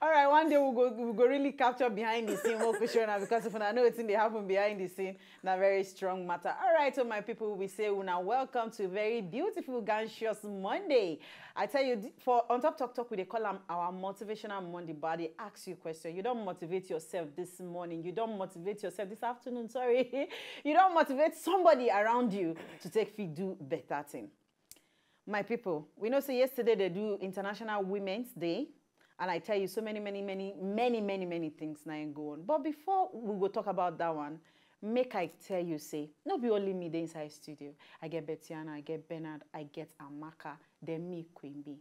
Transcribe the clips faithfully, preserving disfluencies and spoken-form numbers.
All right, one day we'll go, we'll go really capture behind the scene, we'll show now, because if I know it's in the happen behind the scene, na very strong matter. All right, so my people, we say una welcome to a very beautiful, gancious Monday. I tell you, for on top talk talk, we dey call am our motivational Monday, but I dey ask you question. You don't motivate yourself this morning. You don't motivate yourself this afternoon, sorry. You don't motivate somebody around you to take fit do better thing. My people, we know say yesterday they do International Women's Day, and I tell you so many, many, many, many, many, many things now go on. But before we go talk about that one, make I tell you say, no be only me dey inside studio. I get Betiana, I get Bernard, I get Amaka, then me, Queen B.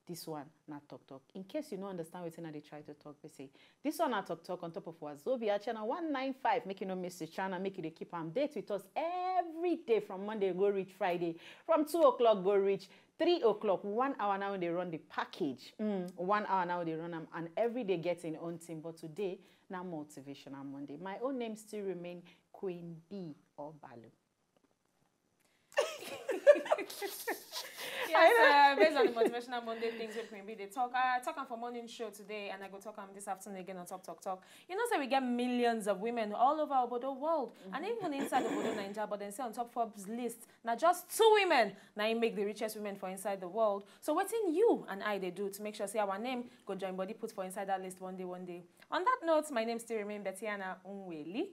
This one na talk talk. In case you no understand wetin I dey try to talk, be say this one na talk talk on top of Wazobia channel one nine five. Make you no miss the channel. Make you dey keep am date with us every day from Monday go reach Friday, from two o'clock go reach three o'clock. One hour now they run the package. Mm, one hour now they run am, and every day get im own thing. But today na motivational Monday. My own name still remain Queen B Obalu. Yes, uh, based on the motivational Monday things wey Queen B dey talk, I talk am for morning show today, and I go talk am this afternoon again on Top Talk Talk. You know say we get millions of women all over obodo world, and even inside obodo Naija, but dem say on top Forbes list, na just two women na im make the richest women for inside the world. So wetin you and I dey do to make sure say our name go join body put for inside that list one day, one day? On that note, my name still remain Betiana Nweli.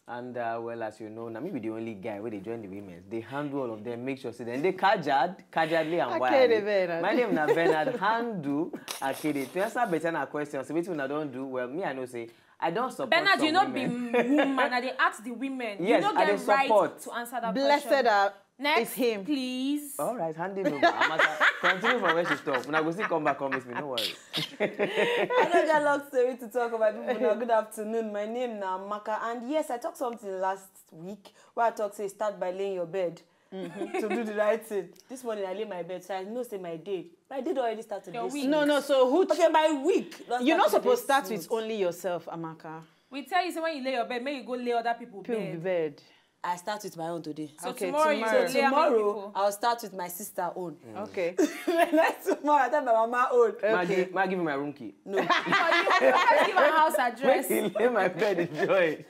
And uh, well, as you know, na me be the only guy wey dey join the women. Dey handle all of them, make sure say dem dey casual, casually and Akede wildly. Bernard. My name na Bernard Handle Akede. To answer Betiana question, so wetin una don do? Well, me I know say I don support Bernard, some you no be women. Woman. I dey ask the women. Yes, You no I get dey right support. To answer that Blessed question. Are Next, is him. Please. All right, handing over. Amaka, continue from where she stop. Una go still come back, come miss me. No worry. I no get long story to talk about, people. Now, good afternoon. My name na Amaka, and yes, I talked something last week where I talked say start by laying your bed to do the right thing. This morning I lay my bed, so I know say my day, my day don already start today. Your week. No, no. So who? Okay, my week. Don You start not today supposed to start smooth. With only yourself, Amaka. We tell you say when you lay your bed, make you go lay other people People bed. Bed. I start with my own today. So Okay, tomorrow, tomorrow. you go lay how many Tomorrow people? I'll start with my sister own. Okay. Next tomorrow I tell my mama own. Ma Okay. give, ma give you my room key. No. First give her house Make address. you lay my bed, enjoy.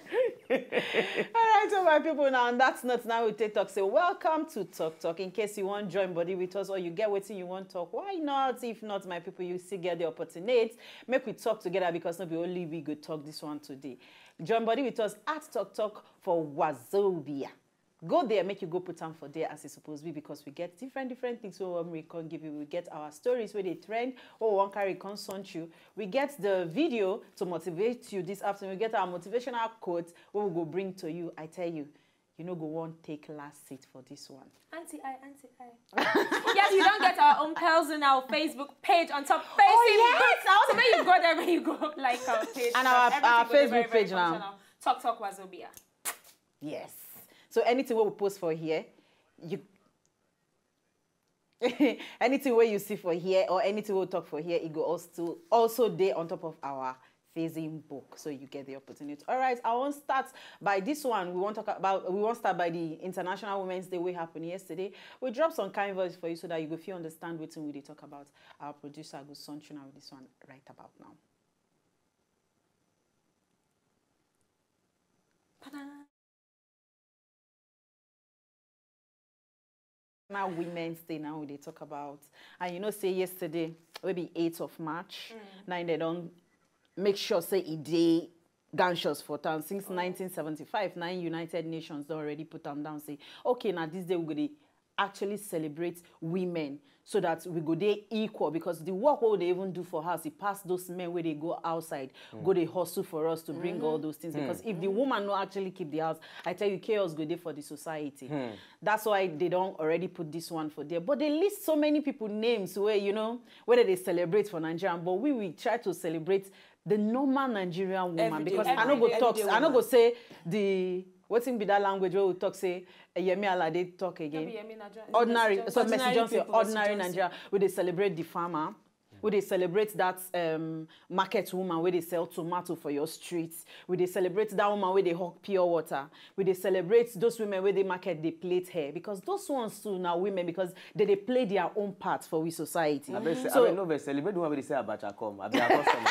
All right, so my people, now on that note, now we take talk. Say welcome to Talk Talk. In case you want join body with us or you get wetin you want talk, why not? If not, my people, you still get the opportunity. Make we talk together because no be only we go talk this one today. Join body with us at Talk Talk for Wazobia. Go there, make you go put am for there as e suppose be, because we get different different things wey we come give you. We get our stories wey dey trend, wey we wan carry come sunt you. We get the video to motivate you this afternoon. We get our motivational quote wey we go bring to you. I tell you, you no go wan take last seat for this one. Auntie I, Auntie I. Yes, we don get our own personal Facebook page on top. Oh, yes. So make you go there, make you go like our page. And Because our- our everything go dey very, Facebook very page now. Functional. Talk Talk Wazobia. Yes. So anything we will post for here, you anything where you see for here or anything we'll talk for here, it go also also dey on top of our Facebook, so you get the opportunity. All right, I won't start by this one. We won't talk about. We won't start by the International Women's Day we happened yesterday. We drop some kind voice for you so that you go feel understand what we dey talk about. Our producer go sunt you now with this one right about now. Now Women's Day now we dey talk about, and you know say yesterday wey be eighth of March, now they don make sure say e dey gancious for town since nineteen seventy-five. Now United Nations don already put am down say, okay, now this day we go dey actually celebrate women so that we go dey equal, because the work wey we dey even do for house e pass those men wey dey go outside go dey hustle for us to bring all those things, because if the woman no actually keep the house, I tell you, chaos go dey for the society. That's why they don already put this one for there. But they list so many people names where, you know, whether they celebrate for Nigerian, but we we try to celebrate the normal Nigerian woman, Everyday because woman. I no go Everyday talk, I no go woman. Say the wetin be that language where we talk say, eh, Yemi Alade talk again. Yemi Naja- Ordinary, Mercy so Johnson. Mercy Johnson, People, Mercy ordinary Johnson. Nigeria, we dey celebrate the farmer. We dey celebrate that um, market woman wey dey sell tomato for your street. We dey celebrate that woman wey dey hawk pure water. We dey celebrate those women wey dey market dey plait hair, because those ones too na women, because they dey play their own part for we society. Abeg, say, so, abeg, no vex, celebrate the one wey dey sell abacha come. Abeg, our customer.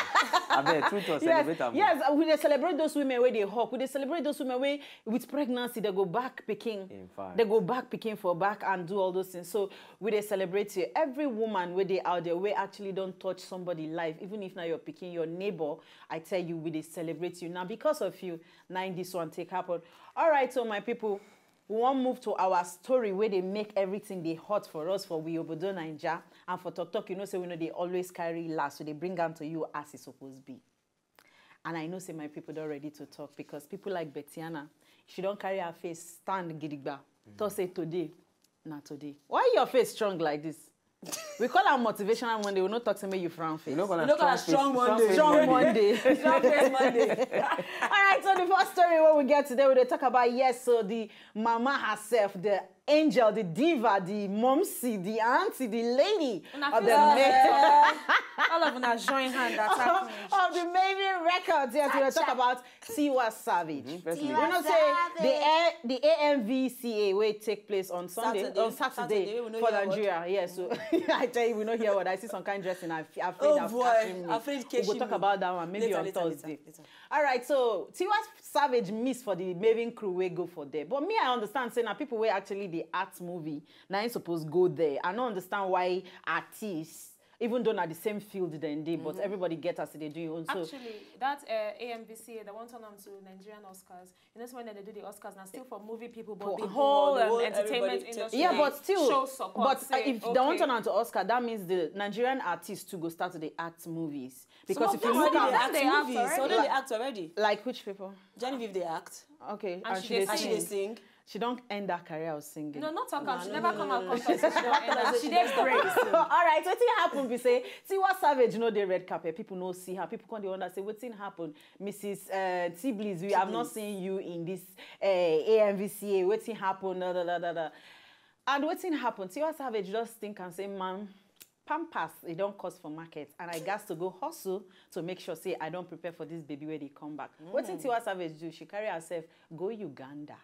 Abeg, true talk, celebrate am. Yes, we dey celebrate those women wey dey hawk. We dey celebrate those women wey with pregnancy they go back pikin. In fact. They go back pikin for back and do all those things. So we dey celebrate you. Every woman wey dey out there wey actually don touch somebody life, even if na your pikin, your neighbor, I tell you, we dey celebrate you. Now because of you, na im this one take happen. All right, so my people, we wan move to our story wey dey make everything dey hot for us for we obodo Naija. And for talk talk, you know say we no dey always carry last, we dey bring am to you as e suppose be. And I know say my people don ready to talk, because people like Betiana, she don carry her face stand gidigba. Talk say today na today. Why your face strong like this? We call am motivational Monday. We no talk say make you frown face. You no call You am no call am strong strong face, Monday. strong face Strong Monday. Monday. Strong face Monday. All right, so the first story wey we get today, we dey talk about, yes, so the mama herself, the angel, the diva, the momsy, the auntie, the lady Una of feel the so ma- All of una join hand attack me. of the Mavin Records. Yes, we dey talk about Tiwa Savage. Mhm, first We lady. know say the A- the A M V C A wey take place on Sunday, Saturday. on Saturday, Saturday, we no for hear word. Nigeria. Yes, so I tell you, we no hear word. I see some kind dressing. I, I afraid Oh of boy, catching me. afraid We go catching talk me. About that one maybe Later, on later, Thursday. Later, later. All right, so Tiwa Savage miss for the Mavin crew wey go for there, but me I understand say na people wey actually dey act movie na im suppose go there. I no understand why artists, even though na the same field dem dey, but everybody get as e dey do im own. So Actually, that uh, A M V C A, they want turn am to Nigerian Oscars. You know, so when they do the Oscars, now still for movie people, but For the the whole whole, um, everybody entertainment take industry. Yeah, but still, show support. But uh, Say, if they want okay. Turn am to Oscar, that means the Nigerian artists too go start to dey act movies, because if you Some of look them at already They act act movies. Some of them dey act already. Like which people? Genevieve dey act. Okay, And she dey dey And she sing. dey sing. She don end that career of singing. No, not talk am. She No, never no, come no, out no, come talk say she don end am. She dey break. All right, wetin happen be say Tiwa Savage no dey red carpet. People no see her. People come dey wonder say wetin happen. Missus Uh, Tibliss, we have not seen you in this uh, A M V C A. Wetin happen? Da, da, da, da, da. And wetin happen? Tiwa Savage just think and say, man, pampers e don cost for market, and I gats to go hustle to make sure say I don prepare for this baby wey dey come back. Wetin Tiwa Savage do? She carry herself go Uganda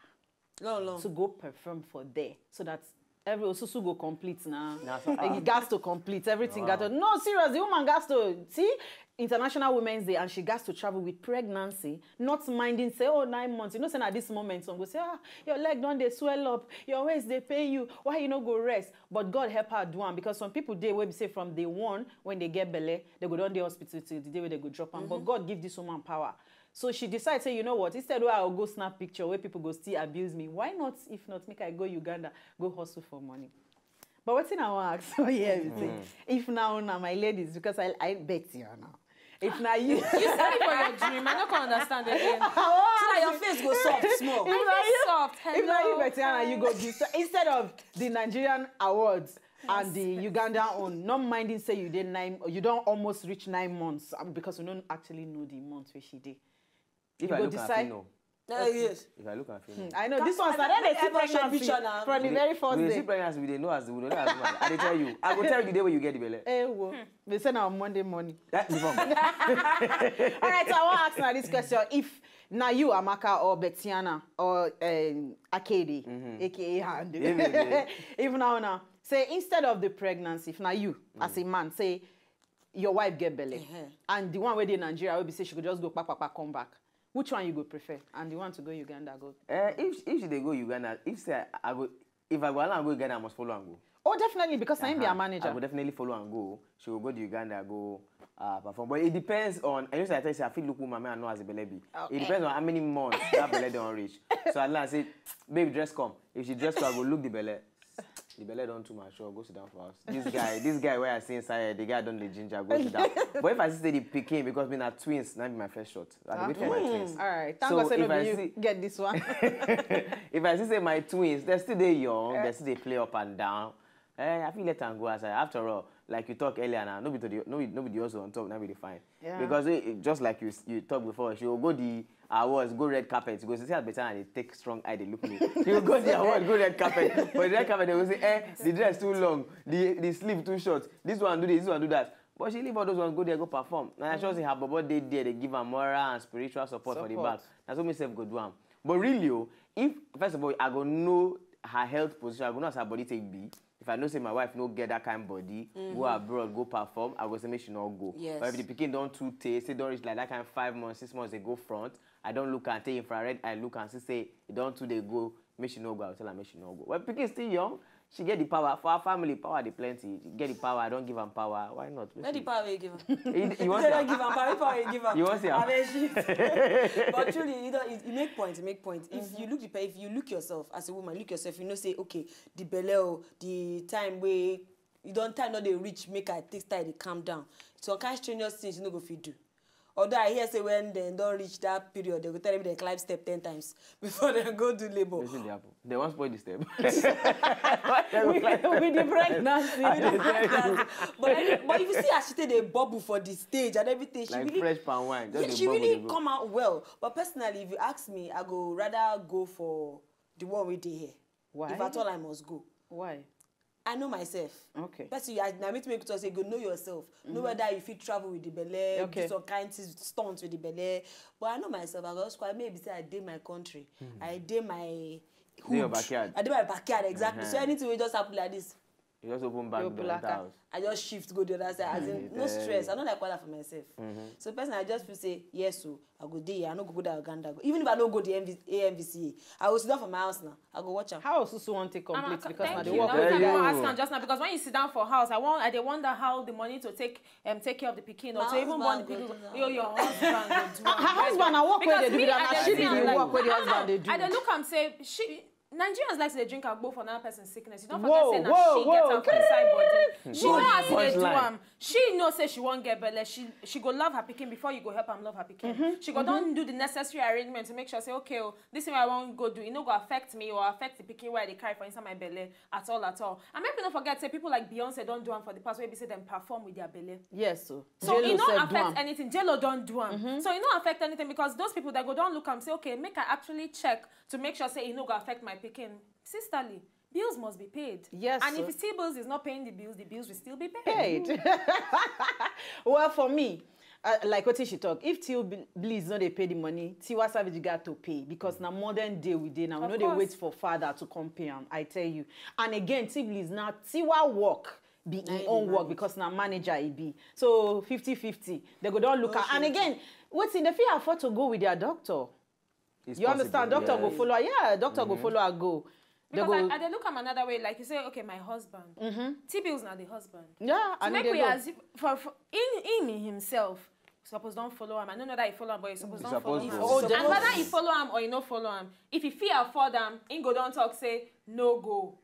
No, no. to go perform for there, so that every osusu go complete na. Na so, Like, e gats to complete everything. Gats to, no, serious. The woman gats to see International Women's Day, and she gats to travel with pregnancy, not minding say, oh, nine months. You know, say na this moment some go say, ah, your leg don dey swell up, your waist dey pain you. Why you no go rest? But God help her do am, because some people dey wey be say from day one when they get belle, they go don dey hospital till the day wey they go drop am. But God give this woman power. So she decide say, you know what? Instead wey I go snap picture wey people go still abuse me, why not? If not, make I go Uganda, go hustle for money. But wetin I wan ask for here be say, if na una, my ladies, because I I bet you now. If na you, You said it for your dream. I don't understand again. So that your face go soft small. I feel soft. if na you, Hello. Betiana, you go be, instead of the Nigerian awards and the Ugandan own, not minding say you dey nine, you don almost reach nine months, uh, because we don't actually know the month where she dey. If You I go look at decide- you, no. Uh, yes. If I look at you, no. I know this That's one. why I don't they dey see ever show pregnancy picture now. from the very first We dey see day. Pregnancy, we dey know as we dey know as woman. I dey tell you. I go tell you the day wey you get the belle. Eh, wo. They say na on Monday morning. That before. All right, so I wan ask now this question. If na you, Amaka, or Betiana, or um, Akede, A K A Hand, Yeah, yeah, yeah. If na una, say instead of the pregnancy, if na you, as a man, say your wife get belle, and the one wey dey Nigeria wey be say she go just go kpakpakpa come back, which one you go prefer? And the one to go Uganda go? Eh, if if she dey go Uganda, if say I, I go, if I go allow am go Uganda, I must follow am go. Oh, definitely, because I am be her Uh-huh. manager. I go definitely follow am go. She go go the Uganda go uh, perform, but it depends on. And you say I tell you, say I fit look woman, man, I know as a belle be. Okay. It depends on how many months that belle don reach. So I like say, babe, dress come. If she dress come, I go look the belle. The belle don too mature. Go sit down for house. This guy, this guy where I see inside, the guy don dey ginger. Go sit down. But if I see say the pikin, because me na twins, na be my first shot. I dey wait for my twins. All right. Thank So God say if no I be you see- get this one. If I see say my twins, they still dey young, they still dey play up and down. Eh, I fit let am go outside. After all, like you talk earlier now, no be to the no be, no be the hustle on top, na be the fine. Yeah. Because eh, eh, just like you s- you talk before, she will go the awards, go red carpet. She go say, "See as Betiana dey take strong eye dey look me." She will go the award, go red carpet. But the red carpet, they will say, "Eh, the dress too long, the the sleeve too short. This one do this, this one do that." But she leave all those ones, go there, go perform. Na sure say her bobo dey there, dey give am moral and spiritual support for the back. Na so me sef go do am. But really o, if, first of all, I go know her health position, I go know as her body take be. If I know say my wife no get that kind body, go abroad, go perform, I go say make she no go. But if the pikin don too tey, say don reach like that kind five months, six months, dey go front, I don look am, take infrared, I look am, see say e don too dey go, make she no go, I go tell her make she no go. Well, pikin still young, she get the power. For her family, power dey plenty. She get the power, I don give am power. Why not? Make she... Where the power wey you give am? You, you want... Say I give am power, which power you give am? You want see am? Abeg shit. But truly, you don, you, you make point, you make point. If you look the pe-, if you look yourself as a woman, look yourself, you know say, okay, the belle o, the time wey you don, time no dey reach, make I take style dey calm down. Some kind strenuous things you no go fit do. Although I hear say when dem don reach that period, dem go tell them dem climb step ten times before dem go do labor. Wetin dey happen? Dem wan spoil the step. With, with the pregnancy. With the pregnancy. But, any, but if you see as she take dey bubble for the stage and everything, she... Like really, fresh palm wine, just... Yeah, dey bubble, really dey go. Come out well. But personally, if you ask me, I go rather go for the one wey dey here. Why? If at all I must go. Why? I know myself. Okay. Person, I, na me to make sure say you go know yourself. Know whether you fit travel with the belle, do some kind things, stunts with the belle. But I know myself. I go just quiet. Maybe say I dey my country. I dey my hood. Dey your backyard. I dey my backyard, exactly. So anything wey just happen like this, you just open back door, enter house. I just shift go the other side. As in, no stress. I no like wahala for myself. So personally, I just feel say, yes o, I go dey. I no go go that Uganda. Even if I no go the M V, A M V C A, I go sit down for my house now. I go watch am. How Osusu wan take complete? Because na the work wey dey do. Ask am just now, because when you sit down for house, I wan, I dey wonder how the money to take, um, take care of the pikin, or to even born the pikin. Yo, your husband go do am. Her husband na work wey dey do, because me, I dey see am like, na she be the work wey the husband dey do. I dey look am say she, Nigerians like to dey drink agbo for another person's sickness. You don't forget say na she get am for inside body. She know as e dey do am. She know say she wan get belle. She, she go love her pikin before you go help am love her pikin. She go don do the necessary arrangement to make sure say, okay o, this thing wey I wan go do, e no go affect me or affect the pikin wey I dey carry for inside my belle at all, at all. And make we no forget say people like Beyonce don do am for the past, wey be say dem perform with their belle. Yes o. So e no affect anything. J-Lo don do am. So e no affect anything, because those people, dem go don look am say, okay, make I actually check to make sure say e no go affect my pikin. Sisterly, bills must be paid. Yes, and if T-Bills is not paying the bills, the bills will still be paid. Well, for me, uh, like wetin she talk, if T-Bills no dey pay the money, Tiwa Savage got to pay, because na modern day we dey now. We no dey wait for father to come pay am, I tell you. And again, T-Bills na Tiwa work be im own work, because na manager e be. So fifty fifty, dem go don look am. And again, wetin, dem fit afford to go with their doctor. You understand? Doctor go follow her. Yeah, doctor go follow her go. Because I, I dey look am another way. Like you say, okay, my husband. T-Bills na the husband. Yeah, and make we assume for, for him, him himself suppose don follow am. I no know that he follow am, but he suppose don follow am. And whether he follow am or he no follow am, if he fit afford am, he go don talk say no go.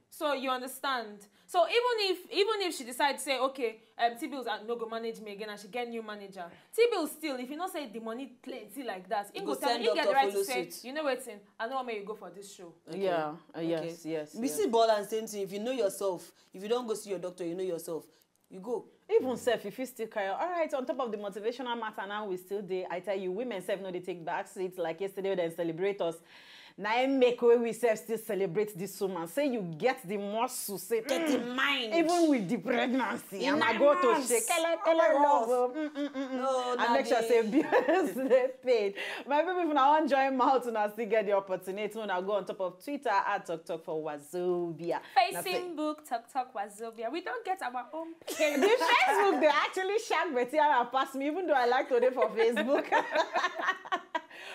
So you understand? So even if, even if she decide say, okay, um, T-Bills, uh, no go manage me again, and she get new manager, T-Bills still, if you know say the money plenty like that, he go tell, he get the right to say, you know wetin, I no wan make you go for this show. Yeah, uh, yes, yes. We see ball and same thing. If you know yourself, if you don go see your doctor, you know yourself, you go. Even sef, if you still carry, all right, on top of the motivational matter now, we still dey. I tell you, women sef no dey take back seats like yesterday when dem celebrate us. Na im make wey we sef still celebrate this woman. Say you get the muscle, say get the mind. Even with the pregnancy, and I go to shake, kele, kele, love, oh, mm, mm, mm, mm. And make sure say bills dey paid. My people, if una wan join mouth, una still get the opportunity. Una go on top of Twitter at Talk Talk for Wazobia. Facebook, Talk Talk Wazobia. We don get our own page. The Facebook, they actually shark Betty and pass me, even though I like to dey for Facebook.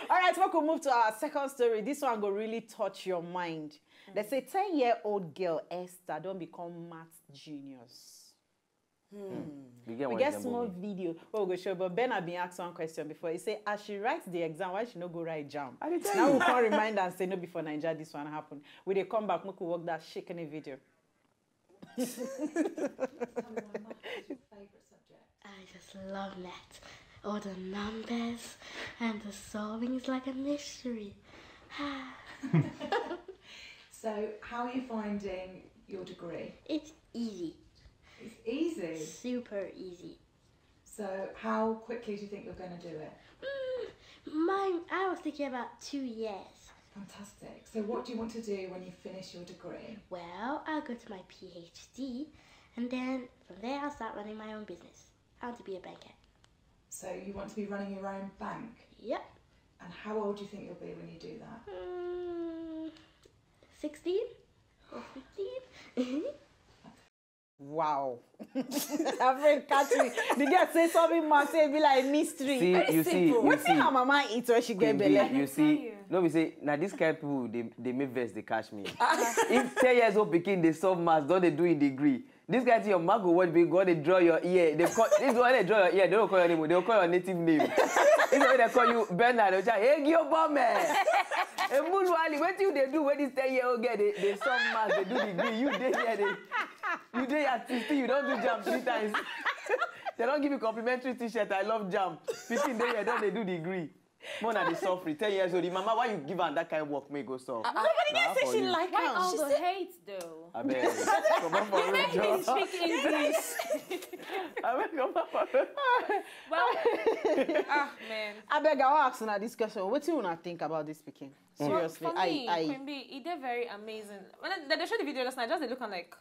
All right, we could move to our second story. This one go really touch your mind. They say ten-year-old girl Esther don become math genius. We get small video wey we go show, but Ben had been asked one question before. He say, as she writes the exam, why she no go write JAMB? I dey tell you. Now we come remind and say, no be for Naija this one happen. We dey come back, make we work that shaking video. I just love math. All the numbers and the solving is like a mystery. So, how are you finding your degree? It's easy. It's easy? Super easy. So, how quickly do you think you're going to do it? Mm, mine, I was thinking about two years. Fantastic. So, what do you want to do when you finish your degree? Well, I'll go to my PhD And then from there, I'll start running my own business. I want to be a banker. So you want to be running your own bank? Yep. And how old do you think you'll be when you do that? Mm, sixteen or fifteen? Wow. Average catch me. The girl say something must say be like mystery. See, you see, you Wetin see. her mama eat when she get Queen B, belle? you see, no be say na this kind people dey dey make vex dey catch me. If ten years old pikin dey solve maths, don dey do in degree. This kind thing your mama go watch be go dey draw your ear. They call this one dey draw your ear. They don't call your name. They call your native name. This one they call you Bernard. They say hey Giobome. Emuluwali, wetin you dey do when this ten year old girl dey dey solve maths, dey do degree? You dey here, dey you dey at sixteen, you don do jam three times. They don give you complimentary t-shirt, I love jam. Pikin dey here, don dey do degree. Mona dey suffer, ten years old. The mama, why you give am that kind work make go solve? Nobody can say she like Why all am. the hate though? Abeg, comot for road, Make me Joe. Speak English. Abeg, comot for road. Well, ah man. Abeg, I wan ask una this question. Wetin una think about this pikin? Seriously, For me, I, I, Queen B, e dey very amazing. When I, they show the video last night, I just dey look and like,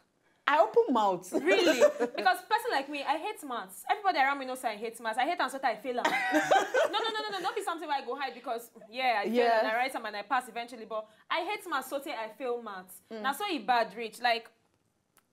I open mouth. Really? Because person like me, I hate maths. Everybody around me knows I hate maths. I hate and so I fail am. No, no, no, no, no. Don't be something where I go hide because yeah, I fail Yes. and I write them and I pass eventually. But I hate maths, so I fail maths. Now so e bad reach like.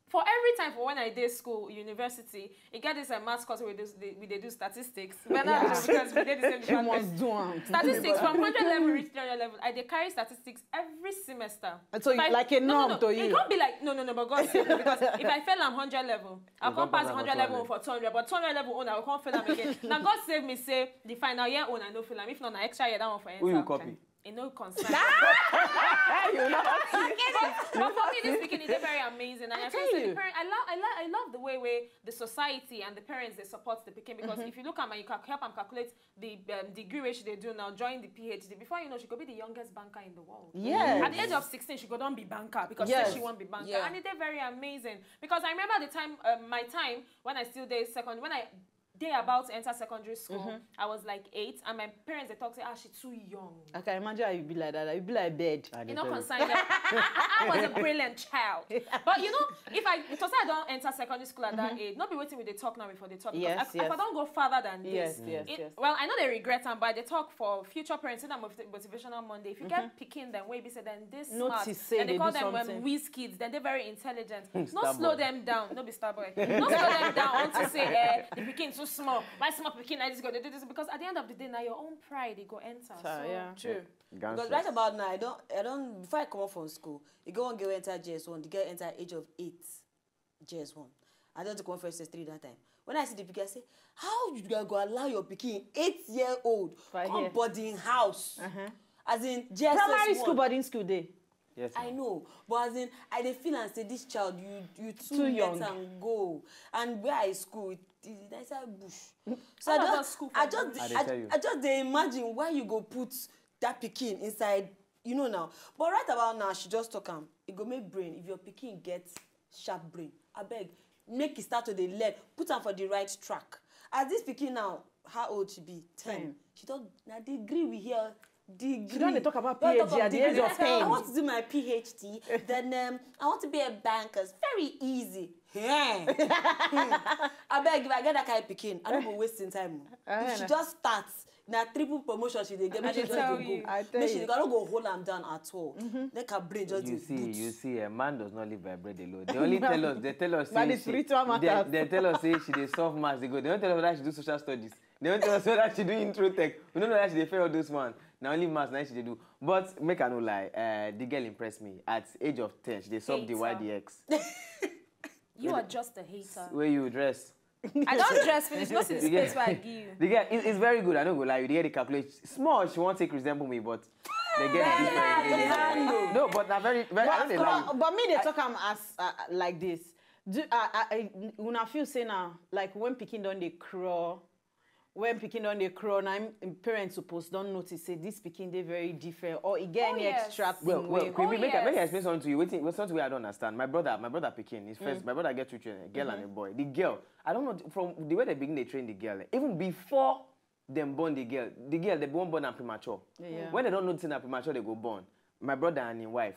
For every time for when I dey school, university, e get this uh, maths course where we do, we dey do statistics. Well, not because we dey the same She department. Must do am. Statistics from hundred level reach three hundred level. I dey carry statistics every semester. And so you, If I- like a no, no, norm no, to it you. Can't be like no, no, no. But God save me because if I fail am hundred level, I You can't can't pass pass am hundred for level two hundred. For two hundred, but two hundred level own I will can't fail am again. Now God save me say the final year own I no fail am. If not, na extra year that one for Who you enter. Copy? E no concern. You know. But for me, this pikin is very amazing. And I, tell feel say you. The parent, I love, I love, I love the way where the society and the parents they support the pikin because if you look at my, you can help and calculate the um, degree where she dey do now, join the PhD. Before you know, she could be the youngest banker in the world. Yes. At the age of sixteen, she go don be banker because Yes. She wan be banker, Yeah. And it's very amazing because I remember the time, um, my time when I still dey second, when I dey about to enter secondary school, I was like eight, and my parents they talk say, ah, she too young. I can imagine how you be like that. You be like bed. I dey You know, tell you. concern them. I was a brilliant child. But you know, if I, to say I don't enter secondary school at that age, not be waiting with the talk now before the talk. Because Yes, I, if I yes. Don't go further than Yes, this. yes, It- yes. Well, I know they regret them, but they talk for future parents in a motivational Monday. If you get picking them, way be said then this smart, Notice say then they they call do them um, something. Whiz kids, then they're very intelligent. Not Star slow boy. Them down, not be star boy. Not slow them down unto say eh, the picking too small. My small picking, I just go to do this because at the end of the day, now your own pride it go enter. So, yeah. True. Because right about now, I don't, I don't. Before I come up from school, you go and go enter J S one. The girl enter age of eight, J S one. I don't come first S three that time. When I see the pikin, I say, how you go allow your pikin eight year old For come here. Boarding house? Uh-huh. As in J S S Primary one. School, boarding school day. Yes. I know, but as in, I dey feel and say this child, you you too, Too let young. Am go. And where I school, it is nicer bush. So All I of just, us school I for just, bush. I dey I, tell you. I just dey imagine why you go put that pikin inside, you know now. But right about now, she just talk am. It go make brain. If your pikin get sharp brain, I beg, make it start to dey learn. Put am for the right track. As this pikin now, how old she be? Ten. Ten. She don na degree we hear. Degree. She don dey talk about Don talk PhD at the degree. Age of I ten. want to do my PhD. Then um, I want to be a banker. It's very easy. Yeah. I beg if I get that kind of pikin, I no go waste in time. If she just starts, na triple promotion she dey get. Make she just tell dey you. Go. I tell Make she you. Dey go. I no go hold am down at all. Make her brain just You dey see, boot. You see, a man does not live by bread alone. They only tell us, they tell us, By say the she- spiritual they, matters. They tell us say she dey solve maths. They go. They don't tell us that she do social studies. They don't tell us that she do intro tech. We don't know that she dey fail all those one. Now only maths, now she dey do. But make I no lie, uh, the girl impressed me. At age of ten, she dey solve the Hater. Y D X. You are just a hater. Where you dress? I don't dress finish. No see the You get- space where I give you. The girl is, is very good. I don't go lie. You get the calculate small. She won't take resemble me, but they get the different. No, but na very, very. I don't dey lie. But, but me, they talk am as uh, like this. Do, uh, uh, uh, una feel say now, like when pikin don dey crawl, when pikin don dey crawl, now im parents suppose don notice say this pikin dey very different, or e get Oh, any yes. Extra thing Well, well, wey- Queen B, Oh, make, I- make I yes. Explain something to you. Waiting, what's something I don't understand. My brother, my brother pikin, his first, my brother get two children, a girl and a boy. The girl, I don't know from the way they begin to train the girl. Even before them born the girl, the girl they born born and premature. Yeah. When they don't know the thing that premature, they go born. My brother and his wife,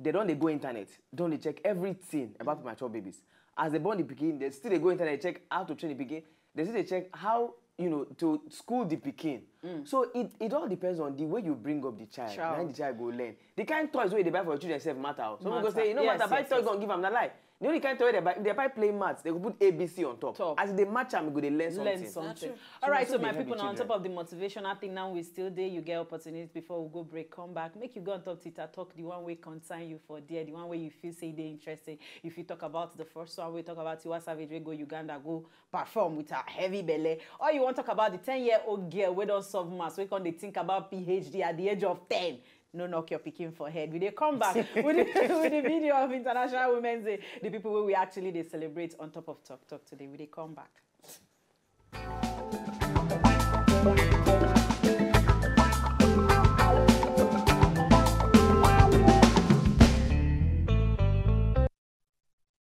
they don't they go internet, don't they check everything about premature babies. as they born the pikin, they still dey go internet check how to train the pikin. They still dey check how, you know, to school the pikin. So it, it all depends on the way you bring up the child. Child. Now the child go learn. The kind toys wey they buy for your children sef matter. Some people go Matter. Say, you know, Yes, matter, buy yes, toy yes. Gun, give am na lie. The only kind toy they buy, if they buy play mats, they go put A B C on top. Top. As they match am, you go dey learn something. Learn something. True. All right, So so na my wetin dey people, help on children. Top of the motivation, I think now we still there. You get opportunity before we go break, come back. Make you go on top Twitter, talk the one way concern you for there, the one way you feel say they interesting. If you talk about the first one, we talk about Tiwa Savage, we go Uganda, go perform with her heavy belly. Or you want to talk about the ten-year-old girl we don't solve maths, we can they think about P H D at the age of ten. No knock your picking for head. We they come back with, the, with the video of International Women's Day. The people who we actually they celebrate on Top of Talk Talk today. We they come back.